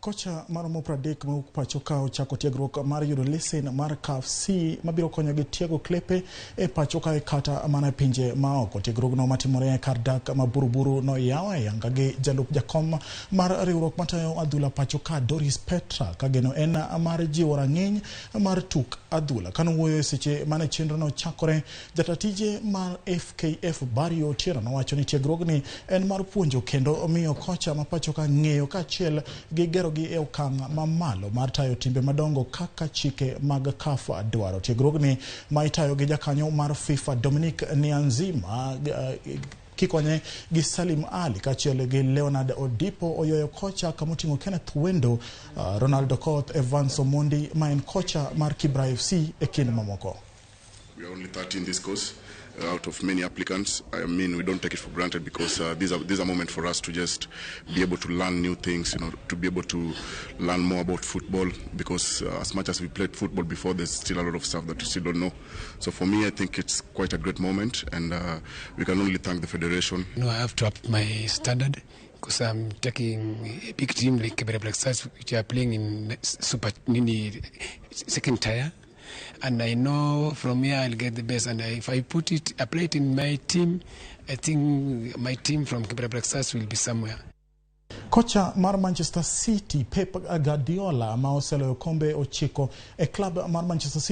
Kocha maromo 30 mawuok pacho ka ochako tiegruok mar yudo lesen mar CAF C mabiro konyogi tiego klepe e pacho kae kata mana e pinje maoko. Tiegruogno matimore e kar dak ma Buruburu noyaw e yanga gi jalup jakom mar riwruok matayo adhula pacho ka Doris Petra ka geno en mar jiwo rang'iny mar tuk adhula. Kanowuoyo e seche mane chenrono chakore, jata tije mar FKF Barry Otieno nowacho ni tiegruogni en mar puonjo kendo miyo kocha ma pacho ka ng'eyo kaachiel gi gerogi e okang' mamalo mar tayo timbe madongo kaka chike mag CAF dwaro. Tiegruogni ma itayo gi jakanyo mar FIFA Dominic Nianzima kikonye gi Salim Ali kaachiel gi Leonard Odipo oywayo kocha kamoting'o Kenneth Wendo, Ronaldo Koth, Evans Omondi ma en kocha mar Kibra FC e kind mamoko. We are only 30 in this course out of many applicants. I mean, we don't take it for granted because these are moment for us to just be able to learn new things, to be able to learn more about football because as much as we played football before, there's still a lot of stuff that we still don't know. So for me, I think it's quite a great moment, and we can only thank the federation. I have to up my standard because I'm taking a big team like Kibera Black Stars, which are playing in Super Nini second tier. And I know from here I'll get the best. And if I apply it in my team, I think my team from Kibera Black Stars will be somewhere. Kocha mar Manchester City Pep Guardiola ma oseloyo kombe 9 e klab mar Manchester City.